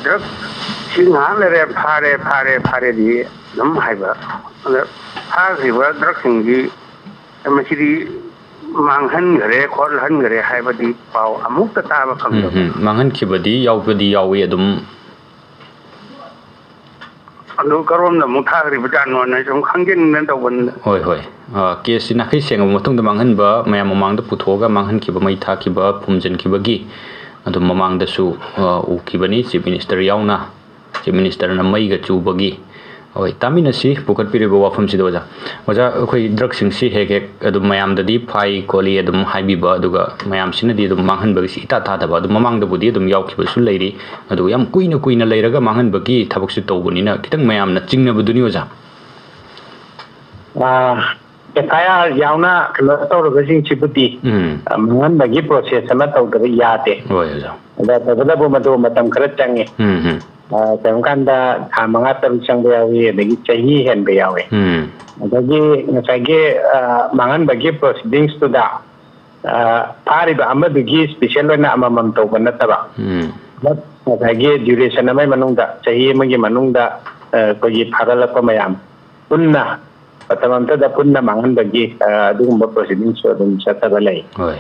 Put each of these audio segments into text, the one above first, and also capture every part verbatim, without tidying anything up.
ꯗ꯭ꯔꯒꯁꯤ ꯉꯥꯏꯍꯥꯛ ꯂꯩꯔꯦ ꯐꯥꯔꯦ, ꯐꯥꯔꯦ, ꯐꯥꯔꯦꯗꯤ ꯑꯗꯨꯝ ꯍꯥꯏꯕ꯫ ꯑꯗ ꯐꯥꯈ꯭ꯔꯤꯕ ꯗ꯭ꯔꯒꯁꯤꯡꯗꯤ ꯃꯁꯤꯗꯤ ꯃꯥꯡꯍꯟꯈ꯭ꯔꯦ ꯈꯣꯠꯍꯟꯈ꯭ꯔꯦ ꯍꯥꯏꯕꯗꯤ ꯄꯥꯎ ꯑꯃꯨꯛꯇ ꯇꯥꯕ ꯎꯝ, ꯐꯪꯗꯕ꯫ ꯎꯝ꯫ ꯃꯥꯡꯍꯟꯈꯤꯕꯗꯤ ꯌꯥꯎꯕꯗꯤ ꯌꯥꯎꯏ ꯑꯗꯨꯝ꯫ ꯑꯗꯨ ꯀꯔꯣꯝꯗ ꯑꯃꯨꯛ ꯊꯥꯈ꯭ꯔꯤꯕꯖꯥꯠꯅꯣꯅ ꯁꯨꯝ ꯈꯪꯖꯅꯤꯡꯗꯅ ꯇꯧꯕꯅꯤꯗ꯫ ꯍꯣꯏ, ꯍꯣꯏ꯫ ꯑ, ꯀꯦꯁꯁꯤ ꯅꯥꯈꯩ ꯁꯦꯡꯉꯕ ꯃꯇꯨꯡꯗ ꯃꯥꯡꯍꯟꯕ, ꯃꯌꯥꯝ ꯃꯃꯥꯡꯗ ꯄꯨꯊꯣꯛꯑꯒ ꯃꯥꯡꯍꯟꯈꯤꯕ, ꯃꯩ ꯊꯥꯈꯤꯕ, ꯐꯨꯝꯖꯤꯟꯈꯤꯕꯒꯤ ꯑꯗꯨꯝ ꯃꯃꯥꯡꯗꯁꯨ, ꯑ, ꯎꯈꯤꯕꯅꯤ ꯆꯤꯐ ꯃꯤꯅꯤꯁꯇꯔ ꯌꯥꯎꯅ꯫ ꯆꯤꯐ ꯃꯤꯅꯤꯁꯇꯔꯅ ꯃꯩꯒ ꯆꯨꯕꯒꯤ꯫ ꯍꯣꯏ, ꯇꯥꯃꯤꯟꯅꯁꯤ ꯄꯨꯈꯠꯄꯤꯔꯤꯕ ꯋꯥꯐꯝꯁꯤꯗ ꯑꯣꯖꯥ꯫ ꯑꯣꯖꯥ, ꯑꯩꯈꯣꯏ ꯗ꯭ꯔꯒꯁꯤꯡꯁꯤ ꯍꯦꯛ ꯍꯦꯛ ꯑꯗꯨꯝ ꯃꯌꯥꯝꯗꯗꯤ ꯐꯥꯏ ꯈꯣꯠꯂꯤ ꯑꯗꯨꯝ ꯍꯥꯏꯕꯤꯕ, ꯑꯗꯨꯒ ꯃꯌꯥꯝꯁꯤꯅꯗꯤ ꯑꯗꯨꯝ ꯃꯥꯡꯍꯟꯕꯒꯤꯁꯤ ꯏꯇꯥ ꯊꯥꯗꯕ, ꯑꯗꯨꯝ ꯃꯃꯥꯡꯗꯕꯨꯗꯤ ꯑꯗꯨꯝ ꯌꯥꯎꯈꯤꯕꯁꯨ ꯂꯩꯔꯤ꯫ ꯑꯗꯨ ꯌꯥꯝ ꯀꯨꯏꯅ ꯀꯨꯏꯅ ꯂꯩꯔꯒ ꯃꯥꯡꯍꯟꯕꯒꯤ ꯊꯕꯛꯁꯤ ꯇꯧꯕꯅꯤꯅ ꯈꯤꯇꯪ ꯃꯌꯥꯝꯅ ꯆꯤꯡꯅꯕꯗꯨꯅꯤ ꯑꯣꯖꯥ꯫ ꯑꯥ, ꯑꯦꯐ ꯑꯥꯏ ꯑꯥꯔ ꯌꯥꯎꯅ ꯀꯩꯅꯣ ꯇꯧꯔꯕꯁꯤꯡꯁꯤꯕꯨꯗꯤ, ꯎꯝ꯫ ꯑ, ꯃꯥꯡꯍꯟꯕꯒꯤ ꯄ꯭ꯔꯣꯁꯦꯁ ꯑꯃ ꯇꯧꯗꯕ ꯌꯥꯗꯦ꯫ ꯍꯣꯏ, ꯑꯣꯖꯥ꯫ ꯑꯗ ꯇꯧꯕꯇꯕꯨ ꯃꯗꯨ ꯃꯇꯝ ꯈꯔ ꯆꯪꯉꯤ꯫ ꯎꯝ, ꯎꯝ꯫ ꯑ, ꯀꯔꯤꯒꯨꯝꯕ ꯀꯥꯟꯗ ꯊꯥ ꯃꯉꯥ ꯇꯔꯨꯛ ꯆꯪꯕ ꯌꯥꯎꯏ, ꯑꯗꯒꯤ ꯆꯍꯤ ꯍꯦꯟꯕ ꯌꯥꯎꯏ꯫ ꯎꯝ꯫ ꯑꯗꯒꯤ ꯉꯁꯥꯏꯒꯤ, ꯑ, ꯃꯥꯡꯍꯟꯕꯒꯤ ꯄ꯭ꯔꯣꯁꯤꯗꯤꯡꯁꯇꯨꯗ, ꯑ, ꯐꯥꯔꯤꯕ ꯑꯃꯗꯨꯒꯤ ꯁ꯭ꯄꯤꯁꯦꯜ ꯑꯣꯏꯅ ꯑꯃꯃꯝ ꯇꯧꯕ ꯅꯠꯇꯕ, ꯎꯝ꯫ ꯄꯨꯂꯞ ꯉꯁꯥꯏꯒꯤ ꯗ꯭ꯌꯨꯔꯦꯁꯟ ꯑꯃꯒꯤ ꯃꯅꯨꯡꯗ, ꯆꯍꯤ ꯑꯃꯒꯤ ꯃꯅꯨꯡꯗ, ꯑ, ꯑꯩꯈꯣꯏꯒꯤ ꯐꯥꯒꯠꯂꯛꯄ ꯃꯌꯥꯝ ꯄꯨꯟꯅ ꯃꯇꯝ ꯑꯃꯇꯗ ꯄꯨꯟꯅ ꯃꯥꯡꯍꯟꯕꯒꯤ, ꯑ, ꯑꯗꯨꯒꯨꯝꯕ ꯄ꯭ꯔꯣꯁꯤꯗꯤꯡꯁꯨ ꯑꯗꯨꯝ ꯆꯠꯊꯕ ꯂꯩ꯫ ꯍꯣꯏ꯫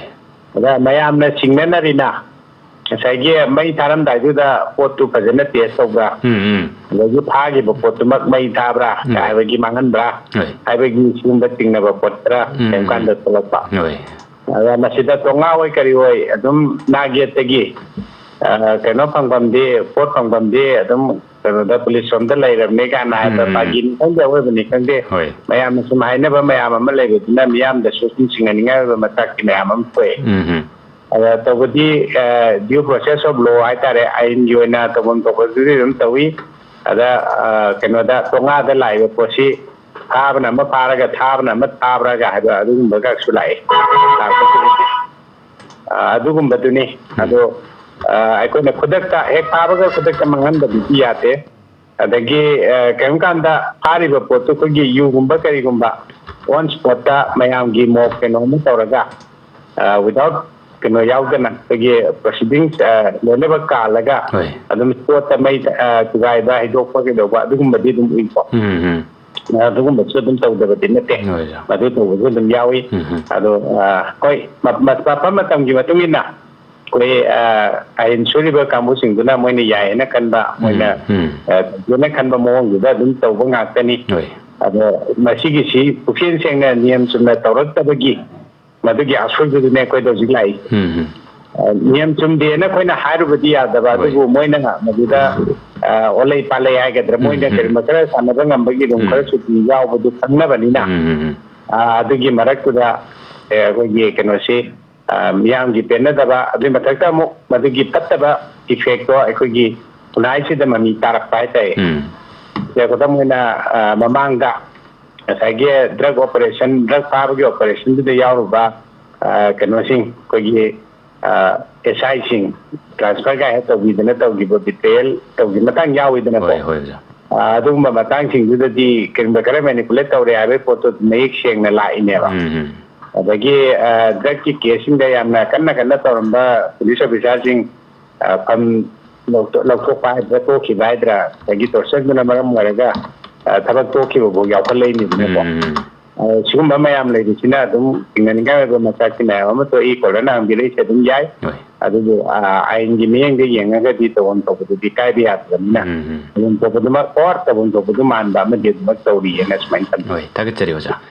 ꯑꯗ ꯃꯌꯥꯝꯅ ꯆꯤꯡꯅꯅꯔꯤꯅ ꯉꯁꯥꯏꯒꯤ ꯃꯩ ꯊꯥꯔꯝꯗꯥꯏꯗꯨꯗ ꯄꯣꯠꯇꯨ ꯐꯖꯅ ꯇꯦꯁ ꯇꯧꯕ꯭ꯔꯥ? ꯎꯝ, ꯎꯝ꯫ ꯑꯗꯒꯤ ꯐꯥꯈꯤꯕ ꯄꯣꯠꯇꯨꯃꯛ ꯃꯩ ꯊꯥꯕ꯭ꯔꯥ? ꯎꯝ꯫ ꯍꯥꯏꯕꯒꯤ ꯃꯥꯡꯍꯟꯕ꯭ꯔꯥ? ꯍꯣꯏ꯫ ꯍꯥꯏꯕꯒꯤ ꯁꯤꯒꯨꯝꯕ ꯆꯤꯡꯅꯕ ꯄꯣꯠ ꯈꯔ ꯎꯝ, ꯀꯔꯤꯒꯨꯝꯕ ꯎꯝ꯫ ꯀꯥꯟꯗ ꯊꯣꯛꯂꯛꯄ꯫ ꯍꯣꯏ꯫ ꯑꯗ ꯃꯁꯤꯗ ꯇꯣꯉꯥ ꯑꯣꯏ ꯀꯔꯤ ꯑꯣꯏ ꯑꯗꯨꯝ ꯅꯥꯒꯦꯠꯇꯒꯤ, ꯑ, ꯀꯩꯅꯣ ꯐꯪꯐꯝꯗꯤ, ꯄꯣꯠ ꯐꯪꯐꯝꯗꯤ ꯑꯗꯨꯝ ꯀꯩꯅꯣꯗ ꯄꯨꯂꯤꯁ ꯔꯣꯝꯗ ꯂꯩꯔꯕꯅꯦ ꯀꯥꯏꯅ ꯍꯥꯏꯕ ꯎꯝ, ꯎꯝ꯫ ꯐꯥꯒꯤꯅꯤ ꯈꯪꯗꯦ ꯑꯋꯣꯏꯕꯅꯤ ꯈꯪꯗꯦ, ꯍꯣꯏ꯫ ꯃꯌꯥꯝꯅ ꯁꯨꯝ ꯍꯥꯏꯅꯕ ꯃꯌꯥꯝ ꯑꯃ ꯂꯩꯕꯗꯨꯅ ꯃꯤꯌꯥꯝꯗꯁꯨ ꯁꯨꯝ ꯆꯤꯡꯅꯅꯤꯡꯉꯥꯏ ꯑꯣꯏꯕ ꯃꯆꯥꯛꯇꯤ ꯃꯌꯥꯝ ꯑꯃ ꯊꯣꯛꯑꯦ꯫ ꯎꯝ, ꯎꯝ꯫ ꯑꯗ ꯇꯧꯕꯗꯤ, ꯑ, due process of law ꯍꯥꯏꯇꯥꯔꯦ, ꯑꯥꯏꯟꯒꯤ ꯑꯣꯏꯅ ꯇꯧꯐꯝ ꯊꯣꯛꯄꯗꯨꯗꯤ ꯑꯗꯨꯝ ꯇꯧꯏ꯫ ꯑꯗ, ꯑ, ꯀꯩꯅꯣꯗ ꯇꯣꯉꯥꯗ ꯂꯥꯛꯏꯕ ꯄꯣꯠꯁꯤ ꯐꯥꯕꯅ ꯑꯃ ꯐꯥꯔꯒ ꯊꯥꯕꯅ ꯑꯃ ꯊꯥꯕ꯭ꯔꯥꯒ ꯍꯥꯏꯕ ꯑꯗꯨꯒꯨꯝꯕꯒꯁꯨ ꯂꯥꯛꯑꯦ꯫ ꯂꯥꯛꯄꯁꯤꯡꯁꯦ꯫ ꯑ, ꯑꯗꯨꯒꯨꯝꯕꯗꯨꯅꯤ꯫ ꯎꯝ꯫ ꯑꯗꯣ, ꯑ, ꯑꯩꯈꯣꯏꯅ ꯈꯨꯗꯛꯇ ꯍꯦꯛ ꯐꯥꯕꯒ ꯈꯨꯗꯛꯇ ꯃꯥꯡꯍꯟꯕꯗꯨꯗꯤ ꯌꯥꯗꯦ꯫ ꯑꯗꯒꯤ, ꯑ, ꯀꯔꯤꯒꯨꯝꯕ ꯀꯥꯟꯗ ꯐꯥꯔꯤꯕ ꯄꯣꯠꯇꯨ ꯑꯩꯈꯣꯏꯒꯤ ꯌꯨꯒꯨꯝꯕ ꯀꯔꯤꯒꯨꯝꯕ on spotꯇ ꯃꯌꯥꯝꯒꯤ ꯃꯣꯞ ꯀꯩꯅꯣ ꯑꯃ ꯇꯧꯔꯒ, ꯑ, without ꯀꯩꯅꯣ ꯌꯥꯎꯗꯅ ꯑꯩꯈꯣꯏꯒꯤ ꯄ꯭ꯔꯣꯁꯤꯗꯤꯡꯁ ꯂꯣꯏꯅꯃꯛ ꯀꯥꯜꯂꯒ ꯍꯣꯏ꯫ ꯑꯗꯨꯝ ꯏꯁꯄꯣꯠꯇ ꯃꯩ ꯑ, ꯊꯨꯒꯥꯏꯕ, ꯍꯩꯗꯣꯛꯄ, ꯀꯩꯗꯧꯕ ꯑꯗꯨꯒꯨꯝꯕꯗꯤ ꯑꯗꯨꯝ ꯎꯏꯀꯣ꯫ ꯎꯝ, ꯎꯝ꯫ ꯑꯗꯨꯒꯨꯝꯕꯁꯨ ꯑꯗꯨꯝ ꯇꯧꯗꯕꯗꯤ ꯅꯠꯇꯦ꯫ ꯍꯣꯏ, ꯁꯥꯔ꯫ ꯃꯗꯨ ꯇꯧꯕꯁꯨ ꯑꯗꯨꯝ ꯌꯥꯎꯏ꯫ ꯎꯝ, ꯎꯝ꯫ ꯑꯗꯣ ꯑ, ꯍꯣꯏ, ꯃ- ꯃ- ꯃꯐꯝ ꯃꯇꯝꯒꯤ ꯃꯇꯨꯡ ꯏꯟꯅ ꯑꯩꯈꯣꯏ ꯑ, ꯑꯥꯏꯟ ꯁꯨꯔꯤꯕ ꯀꯥꯡꯕꯨꯁꯤꯡꯗꯨꯅ ꯃꯣꯏꯅ ꯌꯥꯏꯌꯦꯅ ꯈꯟꯕ, ꯃꯣꯏꯅ ꯎꯝ, ꯎꯝ꯫ ꯑ, ꯐꯖꯅ ꯈꯟꯕ ꯃꯑꯣꯡꯗꯨꯗ ꯑꯗꯨꯝ ꯇꯧꯕ ꯉꯥꯛꯇꯅꯤ꯫ ꯍꯣꯏ꯫ ꯑꯗꯣ ꯃꯁꯤꯒꯤꯁꯤ ꯄꯨꯛꯆꯦꯜ ꯁꯦꯡꯅ ꯅꯤꯌꯝ ꯆꯨꯝꯅ ꯇꯧꯔꯛꯇꯕꯒꯤ ꯃꯗꯨꯒꯤ ꯑꯁꯣꯏꯕꯗꯨꯅꯦ ꯑꯩꯈꯣꯏꯗ ꯍꯧꯖꯤꯛ ꯂꯥꯛꯏ꯫ ꯎꯝ, ꯎꯝ꯫ ꯑ, ꯅꯤꯌꯝ ꯆꯨꯝꯗꯦꯅ ꯑꯩꯈꯣꯏꯅ ꯍꯥꯏꯔꯨꯕꯗꯤ ꯌꯥꯗꯕ, ꯍꯣꯏ꯫ ꯑꯗꯨꯕꯨ ꯃꯣꯏꯅ ꯃꯗꯨꯗ, ꯑ, ꯑꯣꯂꯩ ꯄꯥꯂꯩ ꯍꯥꯏꯒꯗ꯭ꯔꯥ, ꯎꯝ, ꯃꯣꯏꯅ ꯎꯝ꯫ ꯀꯔꯤꯒꯨꯝꯕ ꯈꯔ ꯁꯥꯟꯅꯕ ꯉꯝꯕꯒꯤ ꯑꯗꯨꯝ ꯎꯝ꯫ ꯈꯔ ꯁꯨꯇꯤ ꯌꯥꯎꯕꯗꯨ ꯈꯪꯅꯕꯅꯤꯅ, ꯎꯝ, ꯎꯝ, ꯎꯝ꯫ ꯑ, ꯑꯗꯨꯒꯤ ꯃꯔꯛꯇꯨꯗ, ꯑꯦ, ꯑꯩꯈꯣꯏꯒꯤ ꯀꯩꯅꯣꯁꯤ, ꯑ, ꯃꯤꯌꯥꯝꯒꯤ ꯄꯦꯟꯅꯗꯕ, ꯑꯗꯨꯒꯤ ꯃꯊꯛꯇ ꯑꯃꯨꯛ ꯃꯗꯨꯒꯤ ꯐꯠꯇꯕ ꯏꯐꯦꯛꯇꯣ ꯑꯩꯈꯣꯏꯒꯤ ꯈꯨꯟꯅꯥꯏꯁꯤꯗ ꯃꯃꯤ ꯇꯥꯔꯛꯄ ꯍꯥꯏꯇꯥꯔꯦ꯫ ꯎꯝ꯫ ꯁꯦ, ꯈꯨꯗꯝ ꯑꯣꯏꯅ, ꯑ, ꯃꯃꯥꯡꯗ ꯉꯁꯥꯏꯒꯤ ꯗ꯭ꯔꯒ ꯑꯣꯄꯔꯦꯁꯟ, ꯗ꯭ꯔꯒ ꯐꯥꯕꯒꯤ ꯑꯣꯄꯔꯦꯁꯟꯗꯨꯗ ꯌꯥꯎꯔꯨꯕ, ꯑ, ꯀꯩꯅꯣꯁꯤꯡ, ꯑꯩꯈꯣꯏꯒꯤ, ꯑ, ꯑꯦꯁ ꯑꯥꯏꯁꯤꯡ ꯇ꯭ꯔꯥꯟꯁꯐꯔ ꯀꯥꯏꯅ ꯇꯧꯕꯤꯗꯅ ꯇꯧꯈꯤꯕ, ꯕꯤꯇ꯭ꯔꯦꯌꯦꯜ ꯇꯧꯈꯤꯕ ꯃꯇꯥꯡ ꯌꯥꯎꯋꯤꯗꯅꯀꯣ꯫ ꯍꯣꯏ, ꯍꯣꯏ, ꯑꯣꯖꯥ꯫ ꯑ, ꯑꯗꯨꯒꯨꯝꯕ ꯃꯇꯥꯡꯁꯤꯡꯗꯨꯗꯗꯤ ꯀꯔꯤꯒꯨꯝꯕ ꯈꯔ ꯃꯦꯅꯤꯄꯨꯂꯦꯠ ꯇꯧꯔꯦ ꯍꯥꯏꯕꯒꯤ ꯄꯣꯠꯇꯣ ꯃꯌꯦꯛ ꯁꯦꯡꯅ ꯂꯥꯛꯏꯅꯦꯕ꯫ ꯎꯝ, ꯎꯝ꯫ ꯑꯗꯒꯤ, ꯑ, ꯗ꯭ꯔꯒꯀꯤ ꯀꯦꯁꯁꯤꯡꯗ ꯌꯥꯝꯅ ꯀꯟꯅ ꯀꯟꯅ ꯇꯧꯔꯝꯕ ꯄꯨꯂꯤꯁ ꯑꯣꯐꯤꯁꯥꯔꯁꯤꯡ, ꯑ, ꯐꯝ ꯂꯧꯊꯣꯛ-, ꯂꯧꯊꯣꯛꯄ ꯍꯥꯏꯗ꯭ꯔꯥ, ꯇꯣꯛꯈꯤꯕ ꯍꯥꯏꯗ꯭ꯔꯥ, ꯑꯗꯒꯤ ꯇꯣꯔꯆꯔꯗꯨꯅ ꯃꯔꯝ ꯑꯣꯏꯔꯒ, ꯑ, ꯊꯕꯛ ꯇꯣꯛꯈꯤꯕ ꯐꯥꯎ ꯌꯥꯎꯈꯠꯂꯛꯏꯅꯤꯗꯅꯀꯣ꯫ ꯎꯝ꯫ ꯑ, ꯁꯤꯒꯨꯝꯕ ꯃꯌꯥꯝ ꯂꯩꯕꯁꯤꯅ ꯑꯗꯨꯝ ꯆꯤꯡꯅꯅꯤꯡꯉꯥꯏ ꯑꯣꯏꯕ ꯃꯆꯥꯛꯇꯤ ꯃꯌꯥꯝ ꯑꯃ ꯊꯣꯛꯏ꯫ ꯀꯣꯂꯔꯅ ꯍꯪꯕꯤꯔꯛꯏꯁꯦ ꯑꯗꯨꯝ ꯌꯥꯏ꯫ ꯍꯣꯏ꯫ ꯑꯗꯨꯕꯨ, ꯑ, ꯑꯥꯏꯟꯒꯤ ꯃꯤꯠꯌꯦꯡꯗ ꯌꯦꯡꯉꯒꯗꯤ ꯇꯧꯐꯝ ꯊꯣꯛꯄꯗꯨꯗꯤ ꯀꯥꯏꯕ ꯌꯥꯗꯕꯅꯤꯅ, ꯎꯝ, ꯎꯝ꯫ ꯇꯧꯐꯝ ꯊꯣꯛꯄꯗꯨꯃꯛ, ꯑꯣꯔ ꯇꯧꯐꯝ ꯊꯣꯛꯄꯗꯨ ꯃꯥꯟꯕ ꯑꯃꯗꯤ ꯑꯗꯨꯃꯛ ꯇꯧꯔꯤꯑꯅ ꯁꯨꯃꯥꯏꯅ ꯊꯝꯖꯒꯦ꯫ ꯍꯣꯏ, ꯊꯥꯒꯠꯆꯔꯤ, ꯑꯣꯖꯥ꯫